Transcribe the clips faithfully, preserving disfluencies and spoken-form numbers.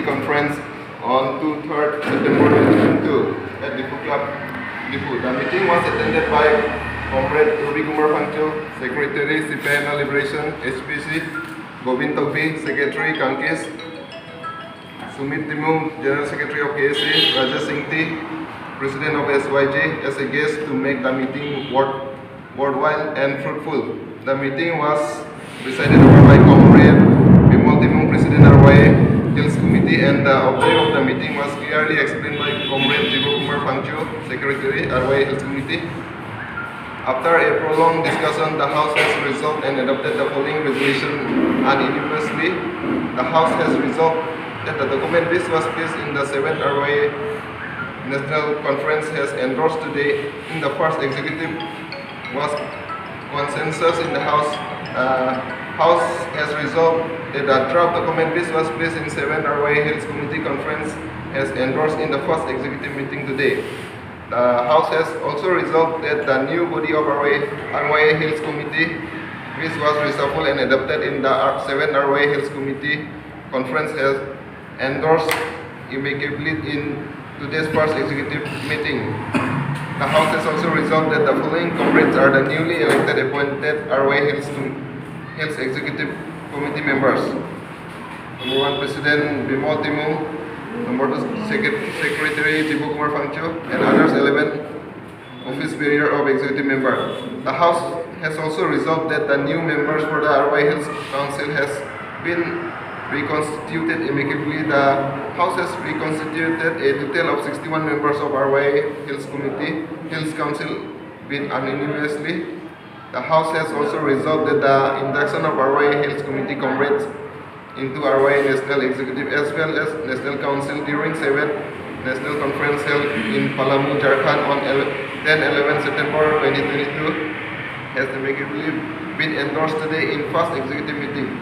Conference on two third September twenty twenty-two at Diphu Club, Diphu. The meeting was attended by Comrade Ravi Kumar Phangcho, Secretary, C P I L N Liberation, H P C, Govind Tokbi, Secretary, Kankis, Sumit Timung, General Secretary of K S A, Rajesh Ingti, President of S Y J, as a guest to make the meeting worth worthwhile and fruitful. The meeting was presided over by Comrade Bimol Timung, President, R Y A Hills Committee, and the object of the meeting was clearly explained by Comrade Jibo Kumar Phangcho, Secretary, R Y A Hills Committee. After a prolonged discussion, the House has resolved and adopted the following resolution unanimously. The House has resolved that the document which was placed in the seventh R Y A National Conference has endorsed today in the first executive was consensus in the House. Uh, House has resolved that the draft document which was placed in seven R Y A Hills Committee Conference has endorsed in the first executive meeting today. The House has also resolved that the new body of R Y A, R Y A Hills Committee, which was reshuffled and adopted in the seven R Y A Hills Committee Conference, has endorsed amicably in today's first executive meeting. The House has also resolved that the following comrades are the newly elected appointed R Y A Hills, Hills Executive Committee members. Number one, President Bimol Timung. Number two, Secret- Secretary Jibo Kumar Phangcho, and others eleven office bearer of executive member. The House has also resolved that the new members for the R Y A Hills Council has been reconstituted amicably. The House has reconstituted a total of sixty-one members of R Y A Hills Committee, Hills Council been unanimously. The House has also resolved that the induction of R Y A Hills Committee comrades into R Y A National Executive as well as National Council during seventh National Conference held in Palamu, Jharkhand on ele- ten eleven September twenty twenty-two has amicably been endorsed today in first executive meeting.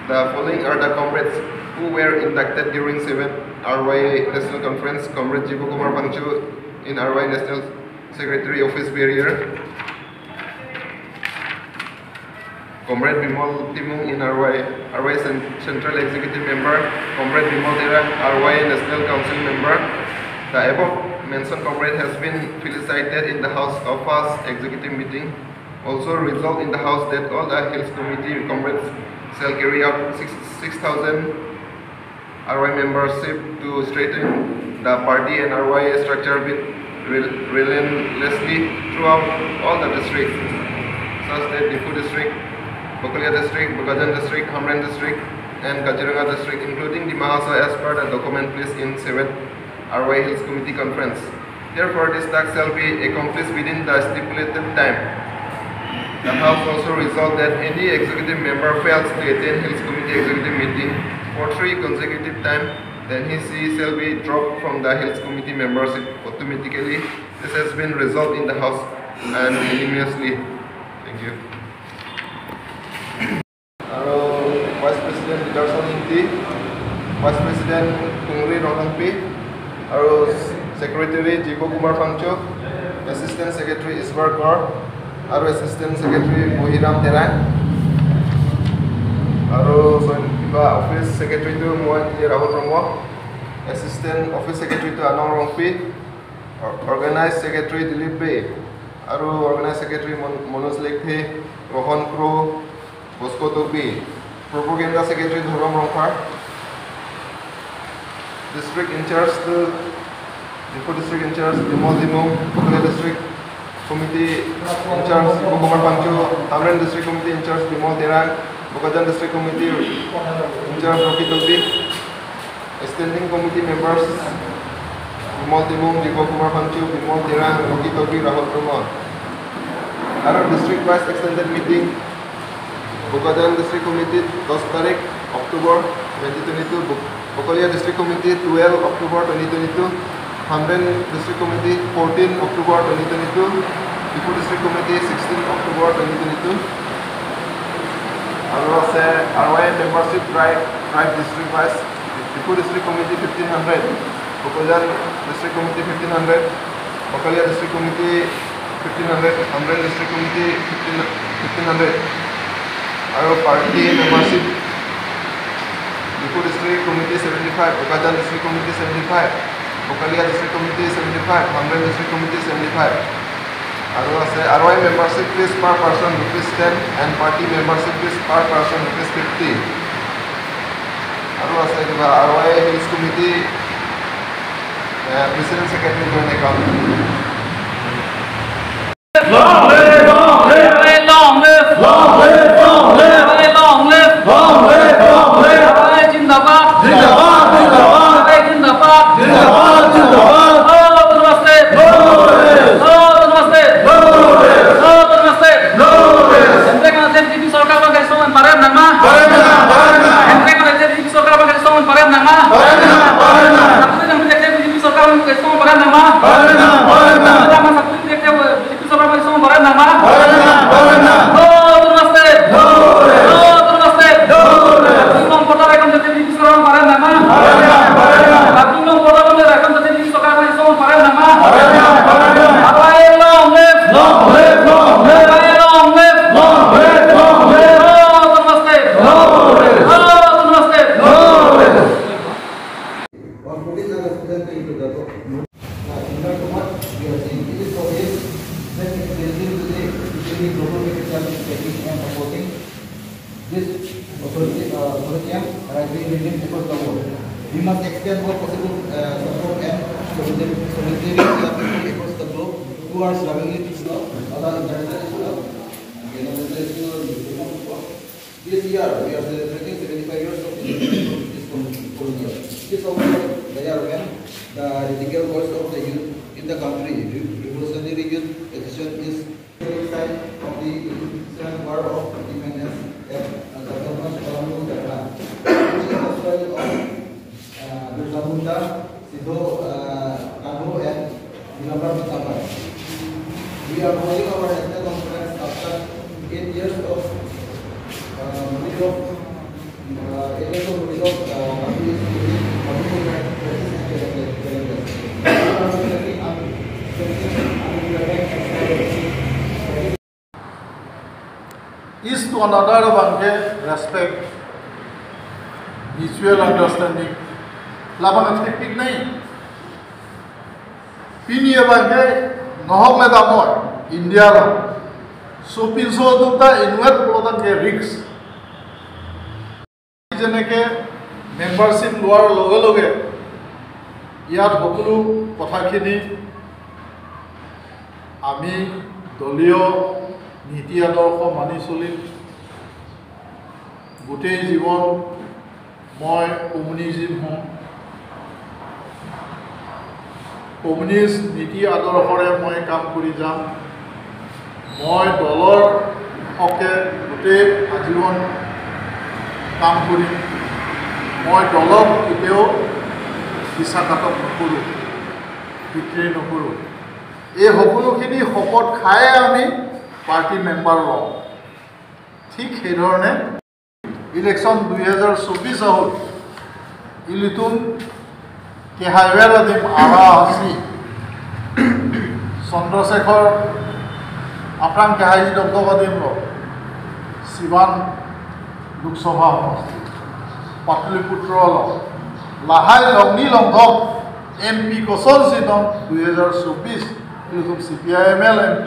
The following are the comrades who were inducted during seventh R Y A National Conference: Comrade Jibo Kumar Phangcho in R Y A National Secretary Office Bearer, Comrade Bimol Timung in R Y, R Y Cen- Central Executive Member, Comrade Bimol Terang, R Y National Council Member. The above mentioned comrade has been felicited in the House of first executive meeting. Also resolved in the House that all the Hills Committee comrades shall carry out six, six thousand R Y membership to strengthen the party and R Y structure with rel- relentlessly throughout all the districts, such as Diphu District, Bokolia District, Bokajan District, Hamren District, and Kaziranga District, including Dima Hasao, as per the document placed in seventh R Y Hills Committee Conference. Therefore, this task shall be accomplished within the stipulated time. The House also resolved that any executive member fails to attend Hills Committee executive meeting for three consecutive time, then he she shall be dropped from the Hills Committee membership automatically. This has been resolved in the House unanimously. Thank you. Aro Vice President Peterson Ingti, Vice President Kungri Rongnangpi, aro Secretary Jibo Kumar Phangcho, Assistant Secretary Iswar Kor, aro Assistant Secretary Mohiram Terang, aro so- iba Office Secretary tu Mohan J Rahul Romo, Assistant Office Secretary tu Anong Rongpi, Or- Organized Secretary Dilip Bey, aro Organized Secretary Mon- Manoj Lekthe, Rohan Kro, Bosco Tokbi, Propaganda Secretary Dhorom Rongphar, District in-charge tu Diphu District in-charge Bimol Timung, Bokolia District Committee in-charge Jibo Kumar Phangcho, Hamren District Committee in-charge Bimol Terang, Bokajan District Committee in-charge Rocky Tokbi, Standing Committee members Bimol Timung, Jibo Kumar Phangcho, Bimol Terang, Rocky Tokbi, Rahul Kumar. Aro district wise extended meeting, Bokajan District Committee দশ তারিখ October twenty twenty-two, Bok- Bokolia District Committee twelve October twenty twenty-two, Hamren District Committee fourteen October twenty twenty-two, Diphu District Committee sixteen October twenty twenty-two. Aro ase R Y membership drive, drive district wise, Diphu District Committee fifteen hundred, Bokajan District Committee fifteen hundred, Bokolia District Committee fifteen hundred, Hamren District Committee fifteen, fifteen hundred. Aro party membership, Diphu District Committee seventy five, Bokajan District Committee seventy five, Bokalia District Committee seventy five, Hangleng District Committee seventy five. আৰু আছে, R Y membership fees per person rupees ten and party membership fees per person rupees fifty. আৰু আছে কিবা R Y Hills Committee, A, President Secretary joint account. Long live, long live. Long live, long live. Long live, long live. Long live, long live. Zindabad, zindabad. Zindabad, zindabad. Zindabad, zindabad. Oh, Autonomous State. No rest. Oh, Autonomous State. No rest. Oh, Autonomous State. No rest. Hemprek nang BJP sorkar abang kaisong parem nangma. Parem nang, parem nang. Hemprek nang BJP sorkar abang kaisong parem nangma. Parem nang, parem nang. Sakuri nang BJP sorkar abang kaisong parem nangma. Parem nang, parem nang. Sakuri nang BJP sorkar abang kaisong parem nangma. Parem nang, parem nang. No Autonomous State. No rest. No Autonomous State. No rest. Karbi Anglong border akam BJP sorkar abang parem nangma. Parem nang, parem nang. Karbi Anglong border akam BJP sorkar abang kaisong parem nangma. Parem nang, parem nang. Long live, long live. Long live, long live. Long live, long live. No Autonomous State. No rest. No Autonomous State. No rest. This authority, uh, authority and right-wing regime across the world. We must extend all possible, uh, support and solidar-, solidarity to the people across the globe who are struggling with the other international issues. This year, we are celebrating seventy-five years of independence from British colonial. This is also the year when the radical voice of the youth in the country, re-, revolutionary youth agitation is sign of the Indian War of Independence at, uh, Jaffna Bhagan, Jaffna. This is the story of, uh, Birsa Munda, Sidhu, uh, Kanhu and Dilambara Bey Samrat. We are holding our national conference after eight years of, uh, mood of, uh, eight years of mood of, uh, public, public crisis and challenges. Each to another abangke respect, mutual understanding, labang thekpik nai. Pini abangke nohok le damoi India lo. Sopinso atum ta invite pulo tangte risk. যেনেকে মেম্বাৰশ্বিপ লোৱাৰ লগে লগে ইয়াত সকলো কথাখিনি আমি দলীয় নীতি আদৰ্শ মানি চলিম। গোটেই জীৱন মই কমিউনিজিম হ'ম, কমিউনিষ্ট নীতি আদৰ্শৰে মই কাম কৰি যাম। মই দলৰ হকে গোটেই আজীৱন কাম কৰিম। মই দলক কেতিয়াও বিশ্বাসঘাতক নকৰোঁ, বিট্ৰে নকৰোঁ। এই সকলোখিনি শপত খায়ে আমি পাৰ্টি মেম্বাৰ লওঁ। ঠিক সেইধৰণে ইলেকশ্যন দুই হাজাৰ চৌবিশ ahut ilitum kehaiver adim ara asi Chandrasekhar aphrang kehai dokdok adim lo Siwan Lok Sabha homosti, Pataliputra lo, lahai longni longdok M P kosonsi don dui hajar chobis ilitum C P I M L M P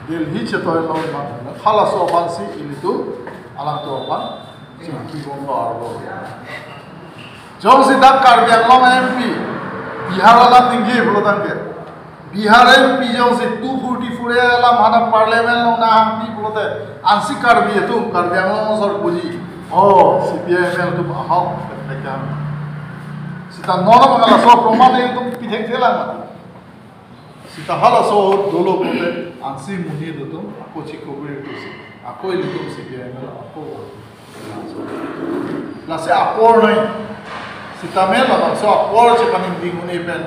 Delhi chetoi lo ma halaso aphansi ilitum alangtum aphan chingki bomlo arlo. Jongsi dak Karbi Anglong M P Bihar alam ningje pulo tangte, Bihar M P jongsi two forty-four A alam hana parliament along nangpi pulote ansi Karbi atum, Karbi Anglong asor puji, oh, C P I M L atum ahok pekam. Sita nono mangala so proman atum pithek thelang. Sita halaso ahut dolo pulote ansi monit atum ako chikobri atum si, ako ilitum C P I M L ako. Lasi apor nai. Sitame labangso apor chepaningding un-e pen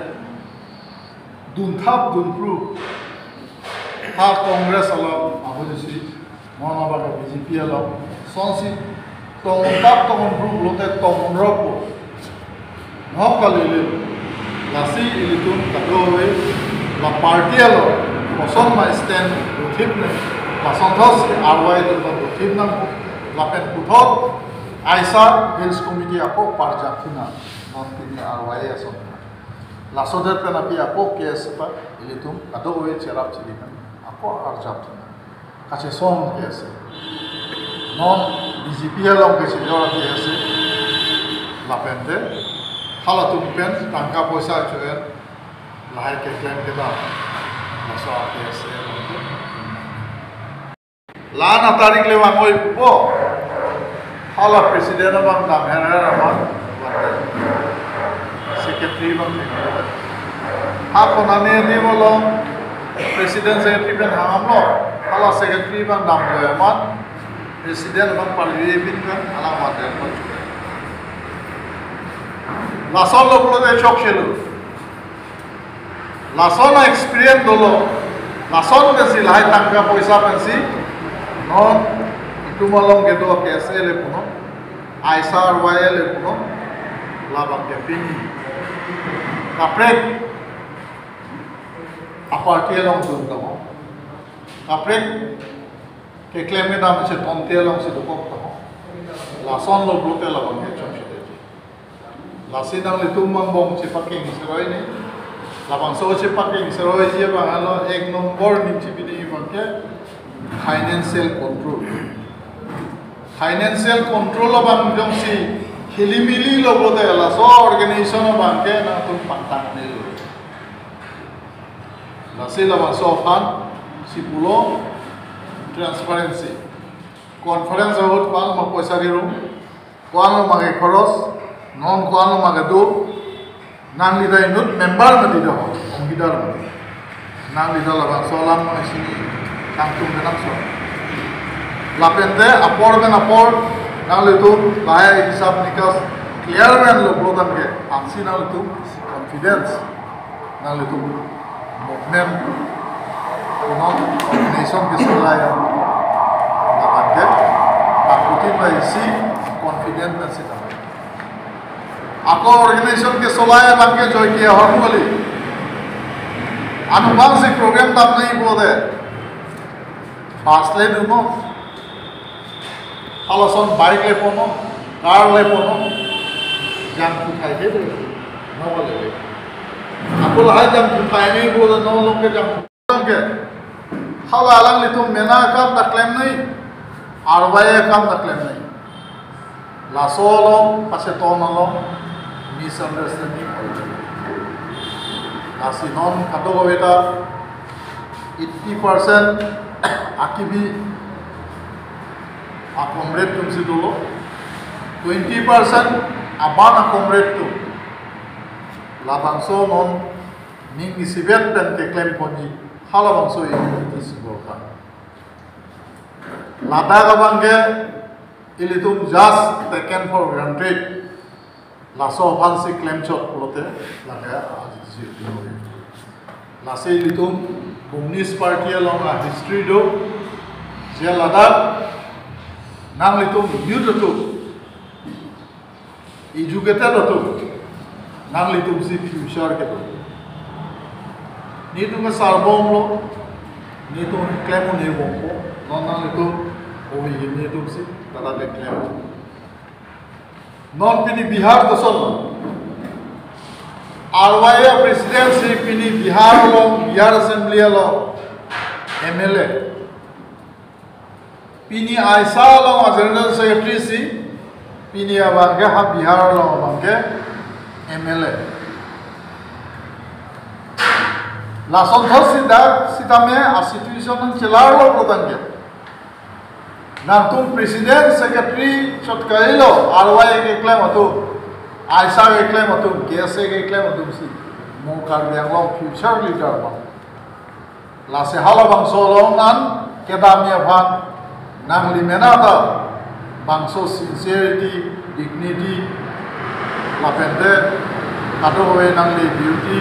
dunthap dunphru ha Congress along ahut isi non abang B J P along sonsi tong untap tong unphru pulote tong unrok po. Nokalilir. Lasi ilitum kadokave la party along koson ma stand dothip nang, lasonthotsi R Y atum ta dothip nang, lapen puthot Aisar Hills Committee ako parjap thuna, non pini R Y A ason. Laso det pen api ako K S A pa ilitum kadokave cherap chili pen ako arjap thuna. Kachesong K S A. Non B J P along kachejor K S A. Lapen te halatum pen tangka poisa choen lahai keklem kedam. Laso K S A along te. La-an atarik le vang-oi pupo. Hala president abang dam her her abang. Secretary abang. Ha konane ni bolo president secretary pen hangam lo. Hala secretary abang dam lo amat. President abang pali bin kan hala water abang. Lason lo pulote chokche lo. Lason a-experience dolo. Lason pensi lahai tangka poisa pensi non itum along kedo K S A le punon, Aisar Y A le punon, labang ke pini kaprek a-party along dun tamo. Kaprek keklem kedam chetonte alongsi dokok tamo. Lason lo pulote labang ke chokche. Lasi nanglitum angbong chepakeng seroi ni. Labangso chepakeng seroi je abang alo ek nombor ning chepiding abang ke financial control. Financial control abang jongsi hilimili lo pulote laso organization abang ke nangtum pangtang ne lo. Lasi labangso aphan si pulo transparency. Conference ahut pan ma poisa kerum. Ko-an lo ma kekhoros, non ko-an lo ma kedo, nangli ta inut member mati do, ongkidar mati. Nangli ta labangso alam ma isi nangtum kenangso. Lapen te apor pen apor, nanglitum lahai hisab nikas clear pen lo pulo tangte, ansi nanglitum confidence. Nanglitum movement, non organization kesolai abang ke, pakutin bai isi confident na sita. Ako organization kesolai abang ke joike ahormu kali. Anubang si program dam nai pulote. Bus le dunnon. Halason bike le ponnon, car le ponnon. Jangthu thai ke de. Nova le. Ako lahai jangthu thai ni bo no lo ke jangthu ke. Hala alanglitum mena akam ta klem nai. R Y A akam ta klem nai. Laso along, paseton along, misunderstanding. Lasi non kadokave ta eighty percent akibi a-comrade atum si dolo, twenty percent aban a-comrade atum. Labangso non ning isivet pen keklem ponji, halabangso unity si borka. Ladak abang ke ilitum just taken for granted. Laso aphan si klemchot pulote, lake ajit si. Lasi ilitum Communist Party along a-history do, je ladak nanglitum youth atum, educated atum, nanglitum si future kedo. Netum ke sarbom lo, netum klem un-e bompo, non nanglitum, ovi netum si, tata ke klem. Non pini Bihar koson lo. R Y A president si pini Bihar along, Bihar Assembly along M L A. Pini Aisar along a-General Secretary si, pini abang ke ha Bihar along abang ke M L A. Lason thot si dak sitame a-situation nangchelar lo pulo tangte. Nangtum president, secretary chot kailo, R Y A keklem atum, Aisar keklem atum, K S A keklem atum si. Mo Karbi Anglong future leader abang. Lasi halabangso along nang kedam aphan nangli mena ta bangso sincerity, dignity, lapen te kadokave nangli duty,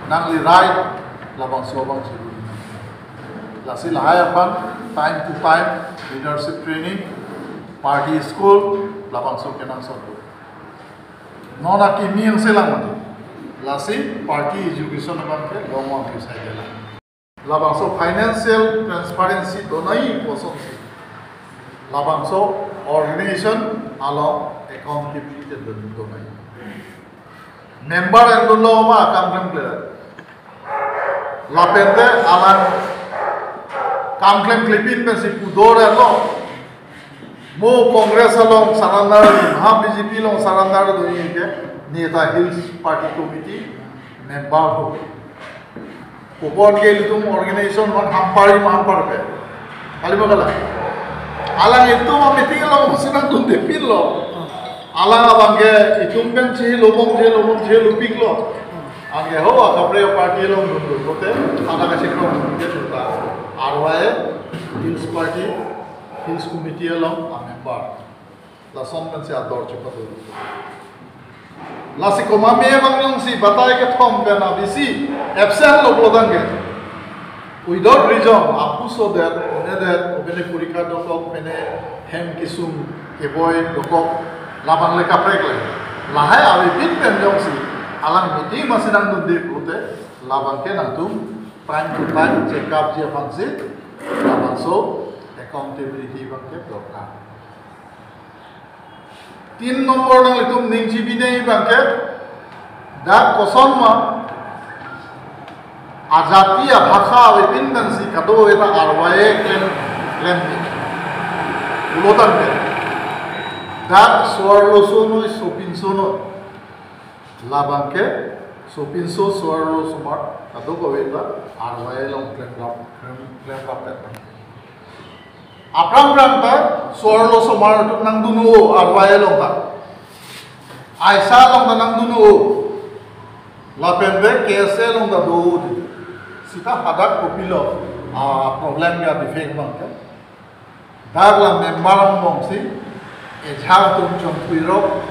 nangli right, labangso abang chiri. Lasi lahai aphan time to time leadership training, party school, labangso kenangsot do. Non akimi angselang mati. Lasi party education abang ke long on kisai dela. Labangso financial transparency donai kosonsi. Labangso organization along accountability dun dun nai. Member an dunlo ma akam klemkle. Lapente alang kam klemklepin pensi pudor lo. Mo Congress along surrender, ha B J P along surrender do ke, neta Hills Party Committee member ho. Kupon ke ilitum organization man hampari ma hampar pe. Kali ma kala. Alang itum meeting along sinang tun depin lo. Alang abang ke itum pen chihelo mong chihelo mong chihelo pik lo. Anke ho akapre party along dun dun lote, ada kasih kong dun ke juta. R Y A Hills Party, Hills Committee along a member. Lason pensi ador chepatu. Lasi komame abang jongsi batai kethom pen abisi absent lo pulo tangte, without reason, apuso det, one det, obene porikha dokok, obene hem kesung keboi dokok, labang le kaprek le. Lahai avepin pen jongsi alang meeting ma sinang dunde pulote, labang ke nangtum time to time check up ji aphansi, labangso accountability abang ke dorkar. Tin nombor nanglitum ningje binai abang ke, dak koson ma ajati abhasha avepin pensi kadokave ta R Y A klem, klem ni. Pulo tangte, dak so-arloso noi, sopinso noi. Labang ke sopinso, so-arlo, osomar kadokave ta R Y A along klemrap, klem, klemrap pen. Aphrang phrang ta so-arlo osomar atum nangdun-o R Y A along ta. Aisa along ta nangdun-o. Lapente K S A along ta do di. Seta hadak kopilo, ah, problem ya defect abang ke. Dak la member angbong si, ejak atum chongpirok,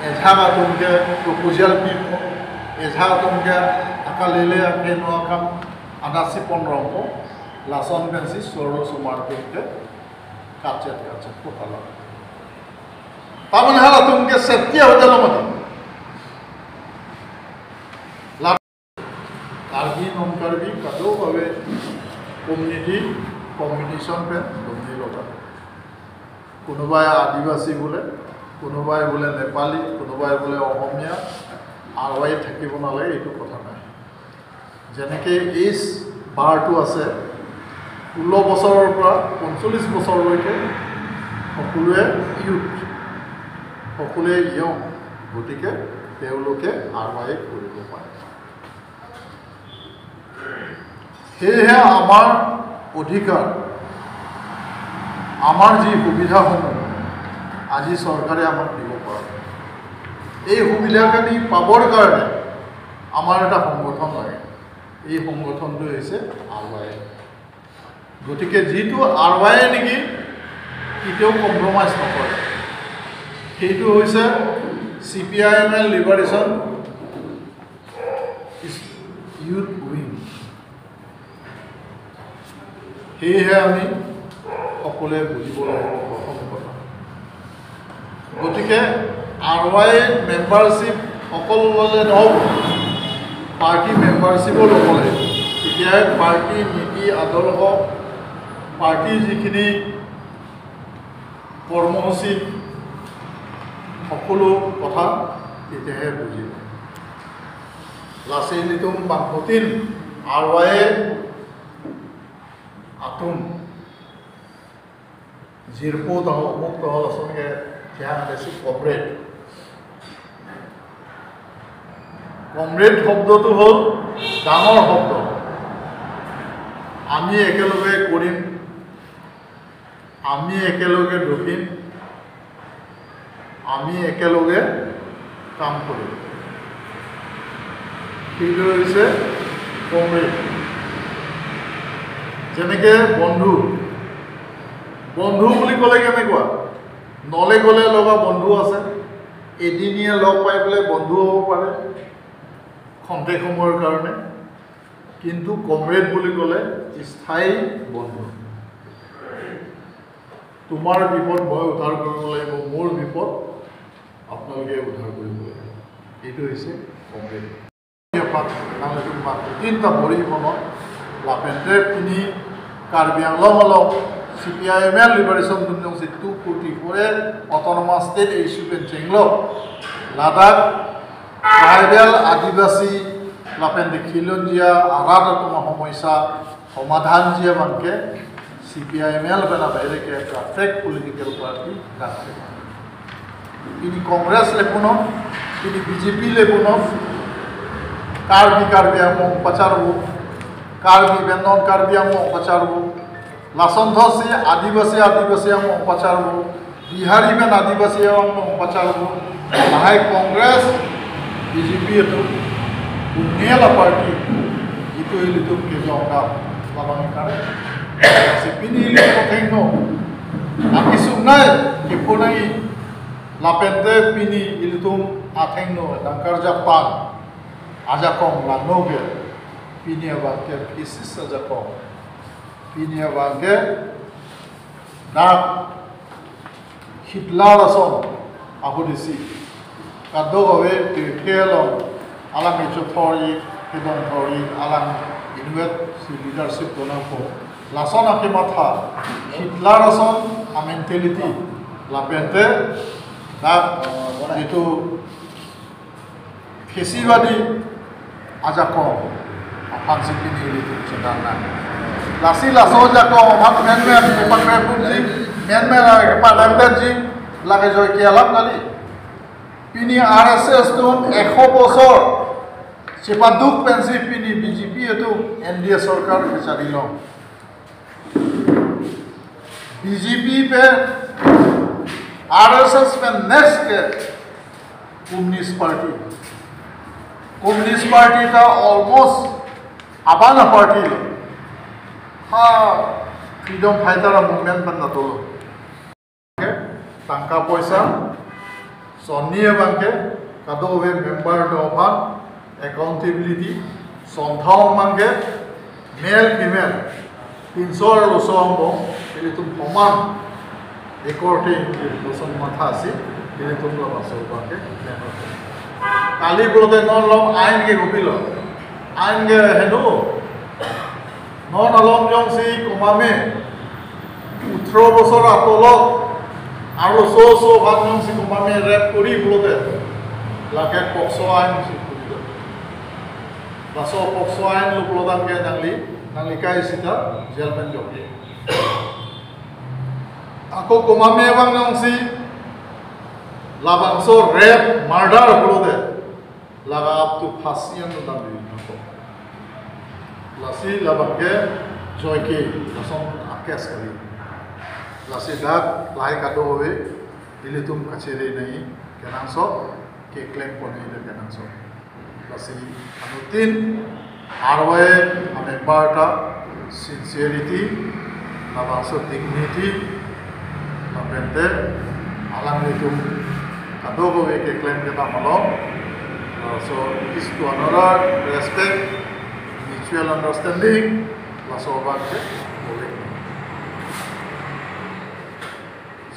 ejak atum ke proposal pipo, ejak atum ke akalele akeno akam anasi ponrongpo, lason pensi so-arlo osomar ke kachet kachet ko kala. Taman halatum ke setia hotel lo mati. La Karbi non Karbi kadokave community combination pen doni lo ta. কোনোবাই আদিবাসী বোলে, কোনোবাই বোলে নেপালী, কোনোবাই বোলে অসমীয়া, আৰৱাই থাকিব নালাগে, এইটো কথা নাই। যেনেকে এজ বাৰটো আছে, ষোল্ল বছৰৰ পৰা পঞ্চল্লিছ বছৰলৈকে সকলোৱে ইউথ, সকলোৱে য়ং, গতিকে তেওঁলোকে আৰৱাই কৰিব পাৰে। সেয়েহে আমাৰ অধিকাৰ, আমাৰ যি সুবিধাসমূহ আজি চৰকাৰে আমাক দিব পৰা নাই, এই সুবিধাখিনি পাবৰ কাৰণে আমাৰ এটা সংগঠন লাগে। এই সংগঠনটো হৈছে আৰৱাই। গতিকে যিটো আৰৱাই নেকি কেতিয়াও কম্প্ৰমাইজ নকৰে, সেইটো হৈছে C P I M L liberation youth wing. সেয়েহে আমি সকলোৱে বুজিব লাগিব প্ৰথম কথা। গতিকে আৰৱাই মেম্বাৰশ্বিপ অকল ল'লে নহ'ব, পাৰ্টি মেম্বাৰশ্বিপো ল'ব লাগিব। তেতিয়াহে পাৰ্টি নীতি আদৰ্শ, পাৰ্টিৰ যিখিনি কৰ্মসূচী, সকলো কথা তেতিয়াহে বুজিব। Lasi ilitum bangphutin R Y A atum jirpo taho, omuk taho, lason ke kehang adesi comrade. Comrade শব্দটো হ'ল ডাঙৰ শব্দ। আমি একেলগে কৰিম, আমি একেলগে দৌৰিম, আমি একেলগে কাম কৰিম। সেইটো হৈছে কমৰেড। যেনেকে বন্ধু, বন্ধু বুলি ক'লে কেনেকুৱা? নলে গলে লগা বন্ধু আছে, এদিনীয়া লগ পাই পেলাই বন্ধু হ'ব পাৰে খন্তেক সময়ৰ কাৰণে, কিন্তু কমৰেড বুলি ক'লে স্থায়ী বন্ধু। তোমাৰ বিপদ মই উদ্ধাৰ কৰিব লাগিব, মোৰ বিপদ আপোনালোকে উদ্ধাৰ কৰিব লাগিব। এইটো হৈছে comrade. Pak, nang lagi mak, tinta bori mono, lapente pini Karbi Anglong along C P I M L Liberation Movement jongsi two forty-four A Autonomous State issue pen chenglo, ladak tribal, Adivasi lapen de khilonjia arat atum ahomoisa somadhanji abangke C P I M L pen abahire ke protect political party dak. Pini Congress le punon, pini B J P le punon, Karbi, Karbi Anglong pacharvo, Karbi pen non Karbi Anglong pacharvo, lason thotsi Adivasi, Adivasi Anglong pacharvo, Bihari pen Adivasi Anglong pacharvo, lahai Congress, B J P atum, bunge la party, jitu ilitum kejong dam, labang kare. Si pini ilitum athengno, akisung nai, kipu nai, lapente pini ilitum athengno nangkarjapang ajakong lano ke, pini abangke thesis ajakong, pini abangke dak Hitler ason ahut isi kadokave tirke along alang kecho thori, kedong thori, alang inutvet si leadership donangpo. Lason akematha, Hitler ason a mentality, lapente dak jitu phasivadi ajakong aphansi pini ilitum chedang nang. Lasi laso ajakong aphan menmen kepakrepupji, menmen lake kepadangdetji, lake joike alam kali. Pini R S S atum ekho bosor chepaduk pensi pini B J P atum N D A sorkar kachari long. B J P pen, R S S pen next ke Communist Party. Communist Party ta almost abana party lo. Ha freedom fighter a movement pen ta dolo. Tangka poisa, sonni abangke, kadokave member atum aphan, accountability, sonthong abangke, male, female, pinso arloso angbong, ilitum homan, ekorte, ilitum son mathasi, ilitum labangso abangke, member. Kali pulote non along ain ke kopilo, ain ke heno, non along jongsi komame, othro bosor atolot arloso oso aphan jongsi komame rape kori pulote, lake POCSO ain si kori do. Laso POCSO ain lo pulo tangte nangli, nangli kai sita jail pen jokje. Ako komame abang jongsi labangso rape, murder pulote, lake up to phasi an dam di nangpo. Lasi labangke joike lason a-case kali. Lasi dak lahai kadokave ilitum kachere nai kenangsot, keklem pon nai kenangsot. Lasi anuttin R Y A a-member ta sincerity, labangso dignity, lapente alanglitum kadokave keklem kedam along, uh, so peace to another, respect, mutual understanding, laso abangke boleh.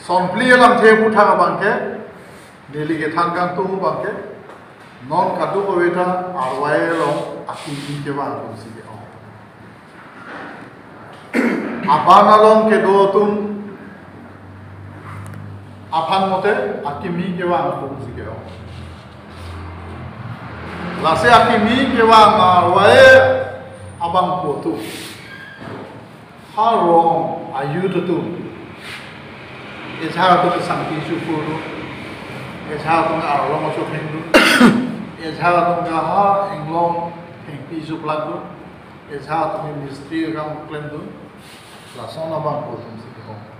Sonphli alamthe aputhak abangke, neli kethan kangtung abangke, non kadokave ta R Y A along akimi kevang atumsi ke-ong. Aban along kedo atum aphan mate akimi kevang atumsi ke-ong. Lasi akimi kevang R Y A abangpo atum, ha rong a-youth atum, ejahak atum sangpi chupur do, ejahak atum arlong achotheng do, ejahak atum ha inglong thengpi chuplak do, ejahak atum mistri akam klem do, lason abangpo atumsi ke-ong.